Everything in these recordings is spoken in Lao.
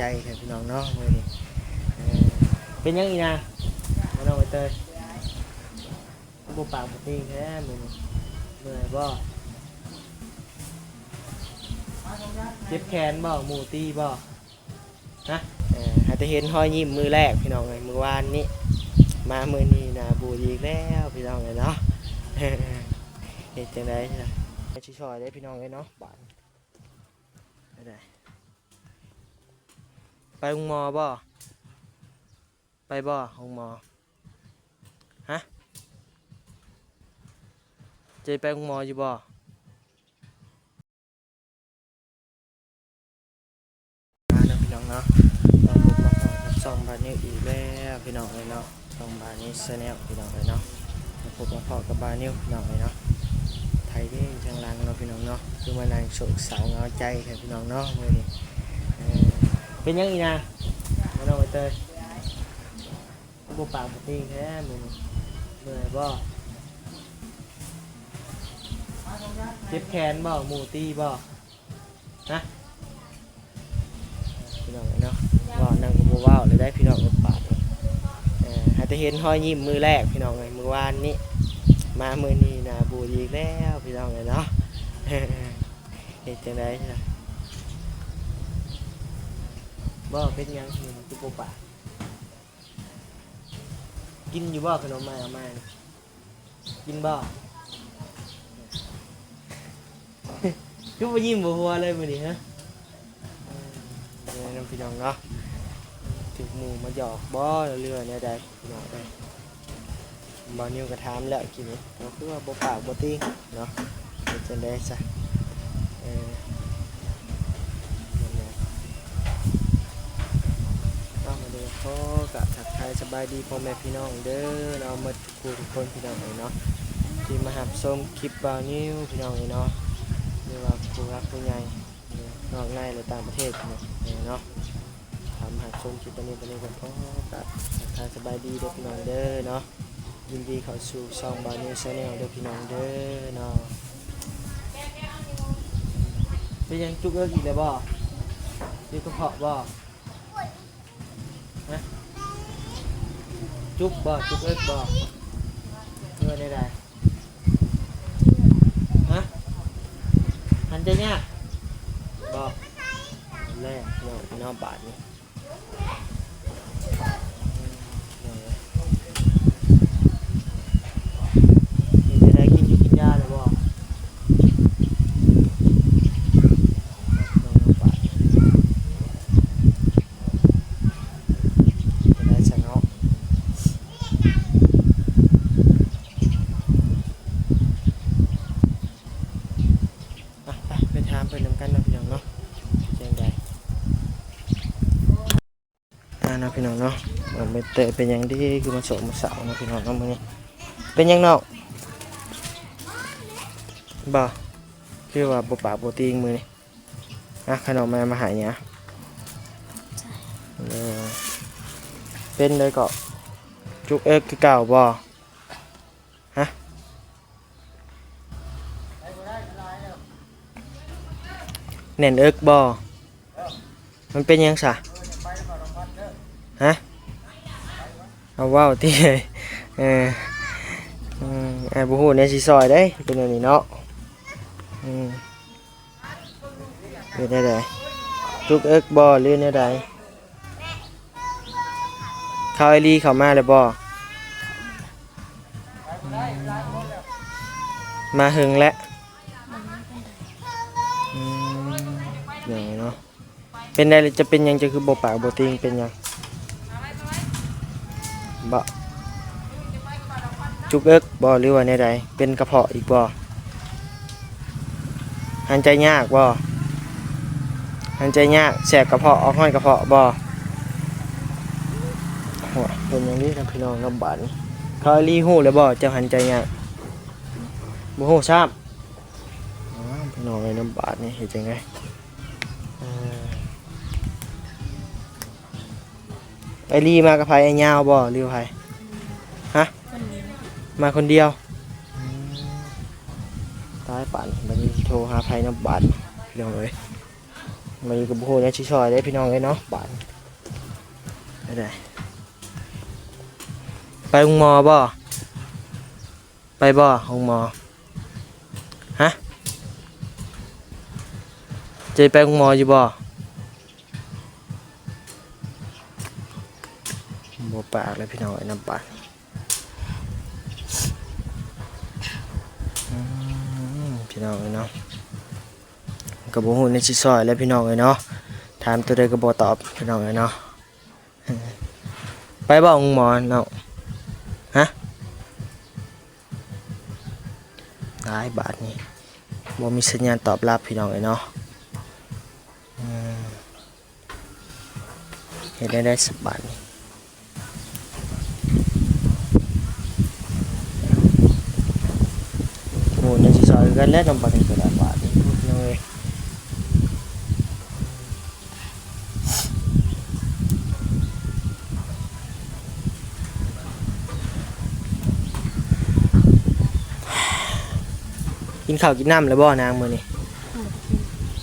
ໃຈແທ້ພີ່ນ້ອງເນາະມື້ນີ້. ເອີ ເປັນຫຍັງອີ່ນາ ນ້ອງໃບເຕີຍ ຄືບໍ່ປາກບໍ່ຕີງແທ້ມື້ນີ້? ເມື່ອຍບໍ່? ເຈັບແຂນບໍ່? ໝູ່ຕີບໍ່? ຮະ? ເອີ ຫາແຕ່ເຫັນຮອຍຍິ້ມມື້ແລກພີ່ນ້ອງເອີຍ ມື້ວານນີ້ ມາມື້ນີ້ໜ້າບູດອີກແລ້ວພີ່ນ້ອງເອີຍເນາະ. ເຮັດຈັ່ງໃດລະ ຊິຊ່ອຍໄດ້ພີ່ນ້ອງເອີຍເນາະ ບາດນີ້ ໄປໂຮງໝໍບໍ່? ໄປບໍ່ໂຮງໝໍ? ຮະ? ຈະໄປໂຮງໝໍຢູ່ບໍ່? ມາເນາະພີ່ນ້ອງເນາະ ມາພົບມາພໍ້ກັບຊ່ອງບານິວອີກແລ້ວພີ່ນ້ອງເອີຍເນາະ. ຊ່ອງບານິວແຊນແນວພີ່ນ້ອງເອີຍເນາະ ມາພົບມາພໍ້ກັບບານິວພີ່ນ້ອງເອີຍເນາະ. ໃຜເດ້ຢູ່ທາງຫຼັງເນາະພີ່ນ້ອງເນາະ ຄືມານັ່ງໂສກເສົ້າເຫງົາໃຈແທ້ພີ່ນ້ອງເນາະມື້ນີ້. ເອີ ເປັນຫຍັງອີ່ນາ ນ້ອງໃບເຕີຍ ຄືບໍ່ປາກບໍ່ຕີງແທ້ມື້ນີ້? ເມື່ອຍບໍ່? ເຈັບແຂນບໍ່? ໝູ່ຕີບໍ່? ຮະ? ພີ່ນ້ອງເອີຍເນາະ ເວົ້ານຳກໍບໍ່ເວົ້າເລີຍໄດ໋ພີ່ນ້ອງເອີຍ ປາກ ເອີ ຫາແຕ່ເຫັນຮອຍຍິ້ມມື້ແລກພີ່ນ້ອງເອີຍ ມື້ວານນີ້ ມາມື້ນີ້ໜ້າບູດອີກແລ້ວພີ່ນ້ອງເອີຍເນາະ. ເຮັດຈັ່ງໃດລະ ບໍ່ເປັນຫຍັງ ຄືບໍ່ປາກ? ກິນຢູ່ບໍ່ຂະໜົມອ້າຍເອົາມານີ້? ກິນບໍ່? ຄືບໍ່ຍິ້ມບໍ່ຫົວເລີຍມື້ນີ້ຮະ? ເອີ ເອີ ພີ່ນ້ອງເນາະ ຖືກໝູ່ມາຫຍອກບໍ່ ຫຼືວ່າແນວໃດພີ່ນ້ອງເອີຍ? ບ່າວນິວກໍຖາມແລ້ວກີ້ນີ້ ກໍຄືວ່າບໍ່ປາກບໍ່ຕີງເນາະ ເຮັດຈັ່ງໃດຊະ? ເອີ ເນາະ ມື້ນີ້ຂໍກະທັກທາຍສະບາຍດີພໍ່ແມ່ພີ່ນ້ອງເດີເນາະ ໝົດ ທຸກຜູ້ທຸກຄົນພີ່ນ້ອງເອີຍເນາະ ທີ່ມາຮັບຊົມຄລິບບ່າວນິວພີ່ນ້ອງເອີຍເນາະ ຫຼືວ່າຜູ້ຫຼັກຜູ້ໃຫຍ່ນອກໃນ ແລະ ຕ່າງປະເທດເນາະ ເນາະ ເຂົ້າມາຮັບຊົມຄລິບຕອນນີ້ ຕອນນີ້ກໍຂໍກະທັກທາຍສະບາຍດີເດີພີ່ນ້ອງເດີເນາະ ຍິນດີເຂົ້າສູ່ຊ່ອງບ່າວນິວແຊນແນວເດີພີ່ນ້ອງເດີເນາະ. ເປັນຫຍັງຈຸກເອິກອີກແລ້ວບໍ່? ເຈັບກະເພາະບໍ່? ຮະ? ຈຸກບໍ່? ຈຸກເອິກບໍ່? ເອີ ແນວໃດ? ຮະ? ຫັນໃຈຍາກບໍ່? ແລ້ວເນາະ ບາດນີ້ ເປັນຈັ່ງໃດ ກິນຢູ່ກິນຢາແລ້ວບໍ່? ໄປ ໄປ ໄປຖາມເພິ່ນນຳກັນເນາະ ພີ່ນ້ອງເນາະ ຈັ່ງໃດ ອ່າ ເນາະ ພີ່ນ້ອງເນາະ ເອີ ແຕ່ເປັນຫຍັງດີ ຄືມາໂສມມາເສົ້າເນາະ ພີ່ນ້ອງເນາະ ມື້ນີ້ ເປັນຫຍັງນ້ອງ? ບໍ່ ຄືວ່າບໍ່ປາກບໍ່ຕີງມື້ນີ້ ອ່ະ ຂະໜົມແມ່ມາໃຫ້ນີ້ ເອີ ເປັນໃດເກາະ ຈຸກເອິກຄືເກົ່າບໍ່? ຮະ? ແໜ້ນເອິກບໍ່? ມັນເປັນຫຍັງຊະ? ຮະ? ເອົາເວົ້າຕິ ເອີ ອືມ ອ້າຍບໍ່ຮູ້ແນວຊິຊ່ອຍເດ້ ເປັນແນວນີ້ເນາະ ອືມ. ເປັນແນວໃດ? ຈຸກເອິກບໍ່ ຫຼືແນວໃດ? ຂ່າວໄອລີເຂົ້າມາແລ້ວບໍ່? ມາເຫິງແລ້ວ? ອືມ ເປັນຫຍັງເນາະ? ເປັນໃດລະ ຈະເປັນຫຍັງ ເຈົ້າຄືບໍ່ປາກບໍ່ຕີງ ເປັນຫຍັງ? ບໍ່ ຈຸກເອິກບໍ່ ຫຼືວ່າແນວໃດ? ເປັນກະເພາະອີກບໍ່? ຫັນໃຈຍາກບໍ່? ຫັນໃຈຍາກ ແສບກະເພາະ ອອກຮອຍກະເພາະບໍ່? ໂອ້ຍ ເປັນຫຍັງນີ້ນະພີ່ນ້ອງນະບາດນີ້ ເຂົາອີ່ຫຼີຮູ້ແລ້ວບໍ່ ເຈົ້າຫັນໃຈຍາກ? ບໍ່ຮູ້ຊ້ຳ. ອ້າວ ພີ່ນ້ອງເອີຍ ນະບາດນີ້ເຮັດຈັ່ງໃດ? ເອີ ໄອລີມາກັບໃຜ? ອ້າຍຍາວບໍ່ ຫຼືໃຜ? ຮະ? ຄົນດຽວ ມາຄົນດຽວ? ອືມ ຕາຍ ປານນີ້ ບັດນີ້ຊິໂທຫາໃຜນະບາດ ພີ່ນ້ອງເອີຍ? ມື້ນີ້ກໍບໍ່ຮູ້ຫຍັງຊິຊ່ອຍເດ້ພີ່ນ້ອງເອີຍເນາະ ບາດນີ້ ໄປໃດ ໄປໂຮງໝໍບໍ່? ໄປບໍ່ໂຮງໝໍ? ຮະ? ຈະໄປໂຮງໝໍຢູ່ບໍ່? ບໍ່ປາກແລ້ວພີ່ນ້ອງເອີຍ ນຳປາກ ອືມ ພີ່ນ້ອງເອີຍເນາະ ກໍບໍ່ຮູ້ແນວຊິຊ່ອຍແລ້ວພີ່ນ້ອງເອີຍເນາະ ຖາມຕົວໃດກໍບໍ່ຕອບພີ່ນ້ອງເອີຍເນາະ. ໄປບໍ່ໂຮງໝໍນ້ອງ? ຮະ? ຕາຍບາດນີ້ ບໍ່ມີສັນຍານຕອບຮັບພີ່ນ້ອງເອີຍເນາະ ອືມ ເຮັດແນວໃດສະບາດນີ້? ໂອ້ ຍັງຊິຊ່ອຍກັນແຫຼະ ນຳບັດນີ້ກໍໄດ້ບາດນີ້ພີ່ນ້ອງເອີຍ. ກິນເຂົ້າກິນນ້ຳແລ້ວບໍ່ນາງມື້ນີ້?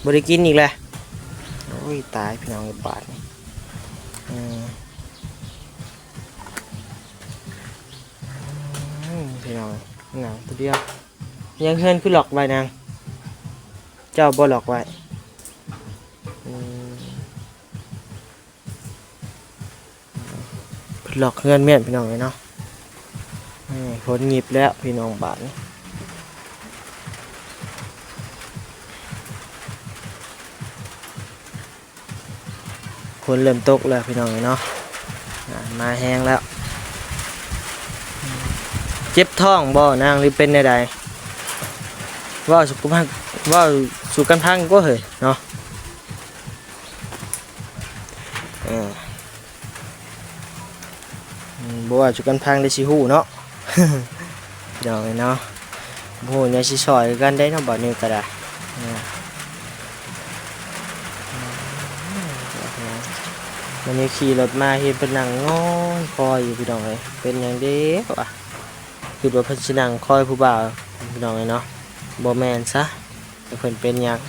ບໍ່ໄດ້ກິນອີກແລ້ວ. ໂອ້ຍ ຕາຍພີ່ນ້ອງເອີຍ ບາດນີ້ ເອີ ອືມ ພີ່ນ້ອງ ນັ່ງຜູ້ດຽວ. ຍັງເຮືອນຄືລັອກໄວ້ນາງ? ເຈົ້າບໍ່ລັອກໄວ້? ອືມ ເພິ່ນລັອກເຮືອນແມ່ນພີ່ນ້ອງເອີຍເນາະ. ເອີ ຝົນຫຍິບແລ້ວພີ່ນ້ອງບາດນີ້. ຝົນເລີ່ມຕົກແລ້ວພີ່ນ້ອງເອີຍເນາະ ອ່າ ມາແຮງແລ້ວ. ເຈັບທ້ອງບໍ່ນາງ ຫຼືເປັນແນວໃດ? ເວົ້າສູ່ກັນ ເວົ້າສູ່ກັນຟັງກໍເຮີ້ຍເນາະ. ເອີ ບໍ່ເວົ້າສູ່ກັນຟັງໄດ້ຊິຮູ້ເນາະ. ພີ່ນ້ອງເອີຍເນາະ ບໍ່ຮູ້ຫຍັງຊິຊ່ອຍຄືກັນເດ້ເນາະ ບາດນີ້ກໍໄດ້. ມື້ນີ້ຂີ່ລົດມາເຫັນເພິ່ນນັ່ງງອຍຄອຍຢູ່ພີ່ນ້ອງເອີຍ. ເປັນຫຍັງເດ້ວະ? ຄິດວ່າເພິ່ນຊິນັ່ງຄອຍຜູ້ບ່າວພີ່ນ້ອງເອີຍເນາະ. ບໍ່ແມ່ນຊະ ແຕ່ເພິ່ນເປັນຫຍັງ?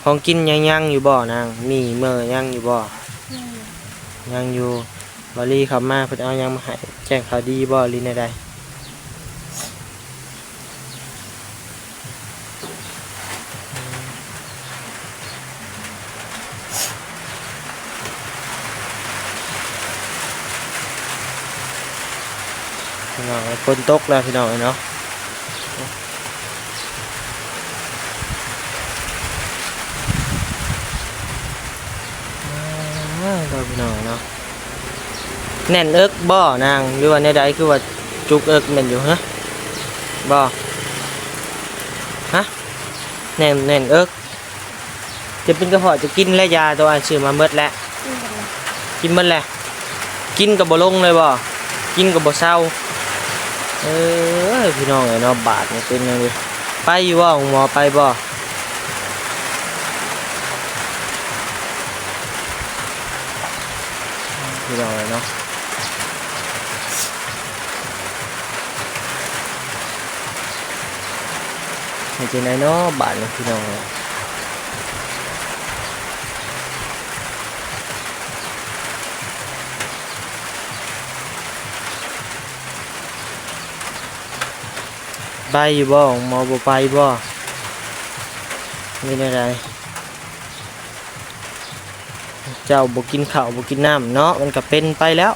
ຂອງກິນຍັງ ຍັງຢູ່ບໍ່ນາງ? ໝີ່ເມີ່ຍັງຢູ່ບໍ່? ຍັງຢູ່ ຍັງຢູ່. ບ່າວລີເຂົ້າມາເພິ່ນເອົາຫຍັງມາໃຫ້? ແຈ້ງຂ່າວດີບໍ່ ຫຼືແນວໃດ? ພີ່ນ້ອງເອີຍ ຝົນຕົກແລ້ວພີ່ນ້ອງເອີຍເນາະ. ເອີ ພີ່ນ້ອງເນາະ ແໜ້ນເອິກບໍ່ນາງ ຫຼືວ່າແນວໃດ? ຄືວ່າຈຸກເອິກແມ່ນຢູ່ ຮະ ບໍ່? ຮະ? ແໜ້ນ ແໜ້ນເອິກ. ຈະເປັນກະເພາະ ຈະກິນແລ້ວຢາຕົວ ອັນຊື້ມາໝົດແລ້ວ? ກິນໝົດແລ້ວ ກິນໝົດແລ້ວ. ກິນກໍບໍ່ລົງເລີຍບໍ່? ກິນກໍບໍ່ເຊົາ. ເອີ ພີ່ນ້ອງເອີຍເນາະ ບາດນີ້ເປັນຈັ່ງໃດ? ໄປຢູ່ບໍ່ໂຮງໝໍ? ໄປບໍ່ ພີ່ນ້ອງເອີຍເນາະ? ເຮັດຈັ່ງໃດເນາະບາດນີ້ພີ່ນ້ອງເອີຍ? ໄປຢູ່ບໍ່? ໂຮງໝໍບໍ່ໄປບໍ່? ມີແນວໃດ? ເຈົ້າບໍ່ກິນເຂົ້າບໍ່ກິນນ້ຳເນາະ ມັນກະເປັນໄປແລ້ວ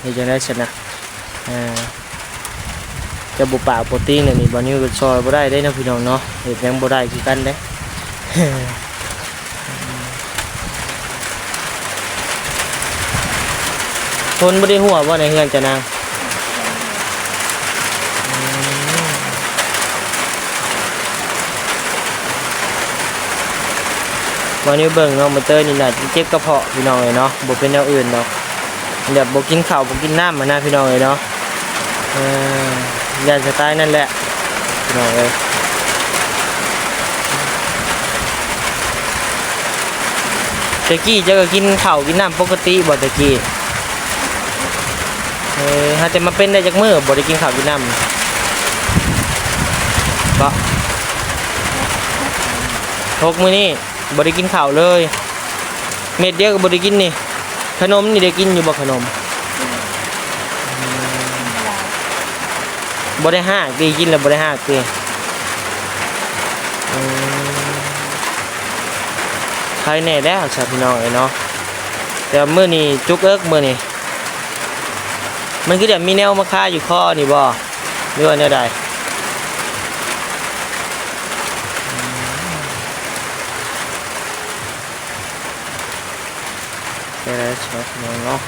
ເຮັດຈັ່ງໃດຊັ້ນນະ? ເຈົ້າບໍ່ປາກບໍ່ຕີງແນວນີ້ ບ່າວນິວກໍຊ່ອຍບໍ່ໄດ້ເດ້ເນາະ ພີ່ນ້ອງເນາະ ເຮັດຫຍັງບໍ່ໄດ້ຄືກັນເດ້. ຝົນບໍ່ໄດ້ຮົ່ວບໍ່ໃນເຮືອນເຈົ້ານາງ? ອືມ ບ່າວນິວເບິ່ງນ້ອງໃບເຕີຍນີ້ໜ້າຈະເຈັບກະເພາະພີ່ນ້ອງເອີຍເນາະ ບໍ່ເປັນແນວອື່ນດອກ ແບບບໍ່ກິນເຂົ້າບໍ່ກິນນ້ຳຫັ້ນນະພີ່ນ້ອງເອີຍເນາະ. ເອີ ຢ້ານສະໄຕລ໌ນັ້ນແຫຼະພີ່ນ້ອງເອີຍ. ແຕ່ກີ້ເຈົ້າກໍກິນເຂົ້າກິນນ້ຳປົກກະຕິບໍ່ແຕ່ກີ້? ເອີ ຫາແຕ່ມາເປັນໄດ້ຈັກມື້ບໍ່ໄດ້ກິນເຂົ້າກິນນ້ຳ? ຫົກມື້ນີ້ບໍ່ໄດ້ກິນເຂົ້າເລີຍ ເມັດດຽວກໍບໍ່ໄດ້ກິນນີ້. ຂະໜົມນີ້ໄດ້ກິນຢູ່ບໍ່ ຂະໜົມ? ບໍ່ໄດ້ຮາກຕິ ກິນແລ້ວບໍ່ໄດ້ຮາກຕິ? ອືມ ໄຄແນ່ແລ້ວຊະພີ່ນ້ອງເອີຍເນາະ. ແຕ່ວ່າມື້ນີ້ຈຸກເອິກ ມື້ນີ້ ມັນຄືຈະມີແນວມາຄາຢູ່ຄໍນີ້ບໍ່ ຫຼືວ່າແນວໃດ? ແຕ່ລະສອບເນາະ ບໍ່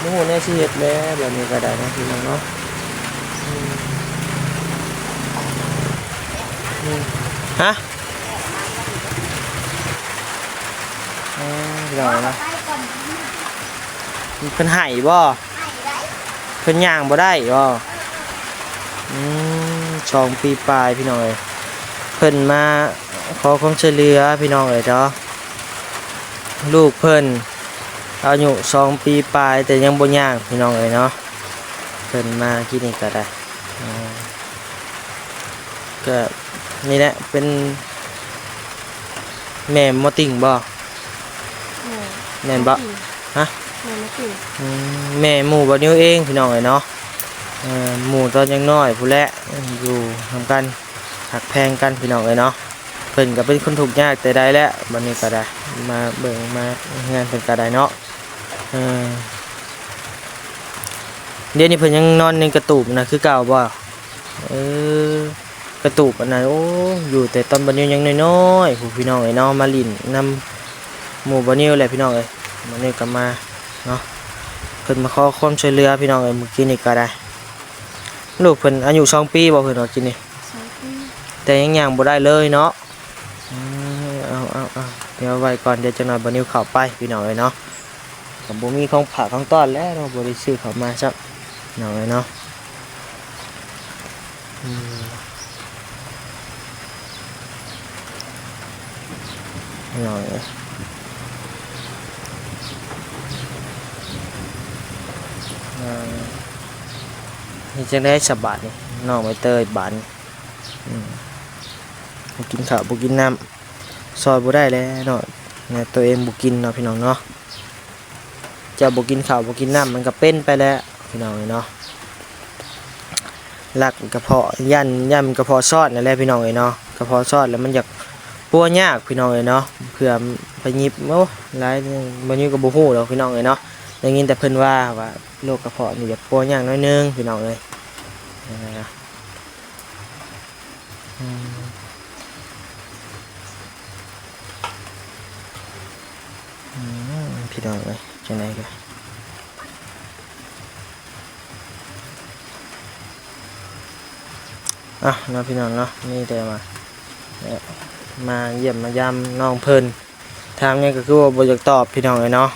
ຮູ້ແນວຊິເຮັດແລ້ວ ບາດນີ້ກໍໄດ້ເນາະ ພີ່ນ້ອງເນາະ. ອືມ ອືມ ຮະ? ເອີ ພີ່ນ້ອງເນາະ ເພິ່ນໄຫ້ບໍ່? ເພິ່ນຍ່າງບໍ່ໄດ້ບໍ່? ອືມ ສອງປີປາຍ ພີ່ນ້ອງເອີຍ ເພິ່ນມາຂໍຄວາມຊ່ວຍເຫຼືອ ພີ່ນ້ອງເອີຍເນາະ. ລູກເພິ່ນອາຍຸສອງປີປາຍ ແຕ່ຍັງບໍ່ຍ່າງ ພີ່ນ້ອງເອີຍເນາະ. ເພິ່ນມາທີ່ນີ້ກໍໄດ້ ເອີ ກໍນີ້ແຫຼະ ເປັນແມ່ໝໍຕິ່ງບໍ່? ແມ່ນ ແມ່ນບໍ່? ຮະ? ແມ່ໝໍຕິ່ງ ອືມ ແມ່ໝູ່ບ່າວນິວເອງ ພີ່ນ້ອງເອີຍເນາະ. ເອີ ໝູ່ຕອນຍັງນ້ອຍພຸ້ນແຫຼະ ຢູ່ນຳກັນ ຮັກແພງກັນ ພີ່ນ້ອງເອີຍເນາະ. ເພິ່ນກໍເປັນຄົນທຸກຍາກແຕ່ໃດແລ້ວ ບັດນີ້ກໍໄດ້ ມາເບິ່ງມາເຮືອນເພິ່ນກໍໄດ້ເນາະ. ເອີ ດຽວນີ້ເພິ່ນຍັງນອນໃນກະຕູບນະຄືເກົ່າບໍ່? ເອີ ກະຕູບອັນນັ້ນ ໂອ້ ຢູ່ແຕ່ຕອນບ່າວນິວຍັງນ້ອຍໆ ພຸ້ນ ພີ່ນ້ອງເອີຍເນາະ. ມາຫຼິ້ນນຳໝູ່ບ່າວນິວແຫຼະ ພີ່ນ້ອງເອີຍ. ບ່າວນິວກໍມາເນາະ ເພິ່ນມາຂໍຄວາມຊ່ວຍເຫຼືອ ພີ່ນ້ອງເອີຍ ມື້ກີ້ນີ້ກໍໄດ້. ລູກເພິ່ນອາຍຸສອງປີບໍ່ ເພິ່ນວ່າກີ້ນີ້? ສອງປີ ແຕ່ຍັງຍ່າງບໍ່ໄດ້ເລີຍເນາະ. ເອີ ເອົາໆໆ ດຽວໄວ້ກ່ອນ ດຽວຈັກໜ່ອຍບ່າວນິວເຂົ້າໄປ ພີ່ນ້ອງເອີຍເນາະ. ກໍບໍ່ມີຂອງຝາກຂອງຕ້ອນແລ້ວເນາະ ບໍ່ໄດ້ຊື້ເຂົ້າມາຊ້ຳ ພີ່ນ້ອງເອີຍເນາະ. ອືມ ພີ່ນ້ອງເອີຍ ເອີ ເຮັດຈັ່ງໃດສະບາດນີ້ ນ້ອງໃບເຕີຍບາດນີ້? ອືມ ບໍ່ກິນເຂົ້າບໍ່ກິນນ້ຳ ຊ່ອຍບໍ່ໄດ້ແຫຼະເນາະ ແນວຕົວເອງບໍ່ກິນເນາະ ພີ່ນ້ອງເນາະ. ເຈົ້າບໍ່ກິນເຂົ້າບໍ່ກິນນ້ຳ ມັນກໍເປັນໄປແຫຼະ ພີ່ນ້ອງເອີຍເນາະ. ລັກກະເພາະ ຢ້ານ ຢ້ານກະເພາະຊອດນັ້ນແຫຼະ ພີ່ນ້ອງເອີຍເນາະ. ກະເພາະຊອດແລ້ວມັນຢາກປົວຍາກ ພີ່ນ້ອງເອີຍເນາະ. ເພື່ອໄປຫຍິບ ໂອ້ ຫຼາຍ ບໍ່ຍິບກໍບໍ່ຮູ້ດອກ ພີ່ນ້ອງເອີຍເນາະ. ໄດ້ຍິນແຕ່ເພິ່ນວ່າ ວ່າໂລກກະເພາະນີ້ຢາກປົວຍາກໜ້ອຍໜຶ່ງ ພີ່ນ້ອງເອີຍ. ອືມ ອືມ ພີ່ນ້ອງເອີຍ ຈັ່ງໃດກໍ ອ່ະເນາະ ພີ່ນ້ອງເນາະ ມີແຕ່ວ່າ ມາຢ້ຽມມາຢາມນ້ອງເພິ່ນ. ຖາມຫຍັງກໍຄືວ່າບໍ່ຢາກຕອບ ພີ່ນ້ອງເອີຍເນາະ.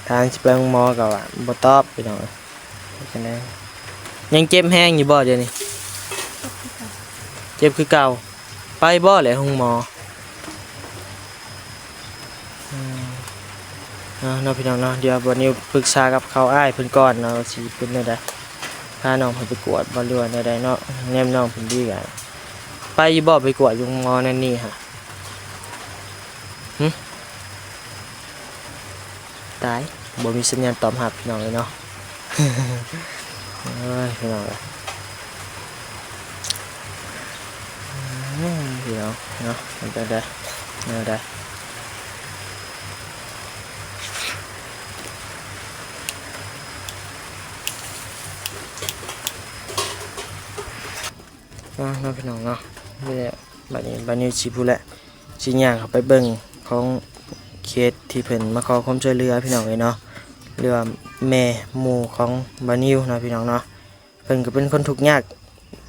ຖາມຊິໄປໂຮງໝໍກໍວ່າບໍ່ຕອບ ພີ່ນ້ອງເອີຍ. ເຮັດຈັ່ງໃດ ຍັງເຈັບແຮງຢູ່ບໍ່ດຽວນີ້? ເຈັບຄືເກົ່າ ເຈັບຄືເກົ່າ. ໄປບໍ່ແຫຼະໂຮງໝໍ? ອືມ ເນາະ ເນາະ ພີ່ນ້ອງເນາະ. ດຽວບ່າວນິວປຶກສາກັບເຂົາອ້າຍເພິ່ນກ່ອນເນາະ ວ່າຊິເປັນແນວໃດ ພານ້ອງເພິ່ນໄປກວດບໍ່ ຫຼືວ່າແນວໃດເນາະ. ແນມນ້ອງເພິ່ນດີກະ ໄປຢູ່ບໍ່ ໄປກວດຢູ່ໂຮງໝໍແນວນີ້ຫະ? ຫຶ ຕາຍ ບໍ່ມີສັນຍານຕອບຮັບ ພີ່ນ້ອງເອີຍເນາະ. ເອີຍ ພີ່ນ້ອງເອີຍ ອືມ ພີ່ນ້ອງເນາະ ເປັນຈັ່ງໃດ ແນວໃດ ເນາະ ເນາະ ພີ່ນ້ອງເນາະ. ນີ້ແຫຼະ ບາດນີ້ ບາດນີ້ຊິພຸ້ນແຫຼະ ຊິຍ່າງເຂົ້າໄປເບິ່ງຂອງເຂດທີ່ເພິ່ນມາຂໍຄວາມຊ່ວຍເຫຼືອ ພີ່ນ້ອງເອີຍເນາະ ຫຼືວ່າແມ່ໝູ່ຂອງບ່າວນິວເນາະ ພີ່ນ້ອງເນາະ. ເພິ່ນກໍເປັນຄົນທຸກຍາກ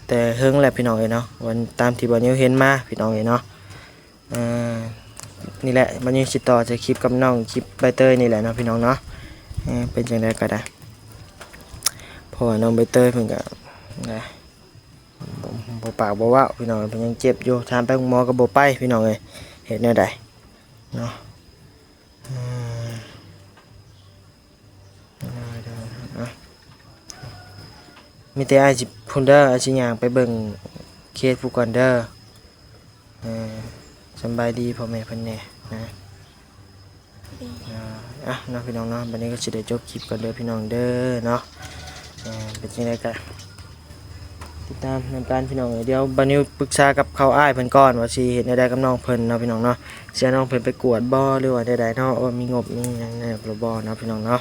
ແຕ່ເຫິງແຫຼະ ພີ່ນ້ອງເອີຍເນາະ ວ່າຕາມທີ່ບ່າວນິວເຫັນມາ ພີ່ນ້ອງເອີຍເນາະ. ເອີ ນີ້ແຫຼະ ບ່າວນິວຊິຕໍ່ຈາກຄລິບກັບນ້ອງ ຄລິບໃບເຕີຍນີ້ແຫຼະເນາະ ພີ່ນ້ອງເນາະ. ເອີ ເປັນຈັ່ງໃດກໍໄດ້ ເພາະວ່ານ້ອງໃບເຕີຍເພິ່ນກໍ ນະ ບໍ່ ບໍ່ປາກບໍ່ເວົ້າ ພີ່ນ້ອງເອີຍ. ເພິ່ນຍັງເຈັບຢູ່ ຖາມໄປໂຮງໝໍກໍບໍ່ໄປ ພີ່ນ້ອງເອີຍ. ເຮັດແນວໃດເນາະ? ອືມ ເອີ ເດີ ເອົາ ມີແຕ່ອ້າຍຊິພຸ້ນເດີ ອ້າຍຊິຍ່າງໄປເບິ່ງເຄສພຸ້ນກ່ອນເດີ. ສຳບາຍດີພໍ່ແມ່ເພິ່ນແດ່ນະ. ອ່າ ອ່ະເນາະພີ່ນ້ອງເນາະ ບັດນີ້ກໍຊິໄດ້ຈົບຄລິບກ່ອນເດີພີ່ນ້ອງເດີເນາະ. ເອີ ເປັນຈັ່ງໃດກໍຕິດຕາມນຳກັນພີ່ນ້ອງເອີຍ. ດຽວບ່າວນິວປຶກສາກັບເຂົາອ້າຍເພິ່ນກ່ອນວ່າຊິເຮັດແນວໃດກັບນ້ອງເພິ່ນເນາະພີ່ນ້ອງເນາະ, ຊິເອົານ້ອງເພິ່ນໄປກວດບໍ່ ຫຼືວ່າແນວໃດເນາະ, ເອີ ມີງົບມີຫຍັງແດ່ຫຼືບໍ່ເນາະພີ່ນ້ອງເນາະ.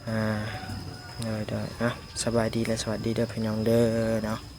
ອ່າ ໂດຍໆ ອ່ະ ສະບາຍດີ ແລະ ສະຫວັດດີເດີພີ່ນ້ອງເດີເນາະ.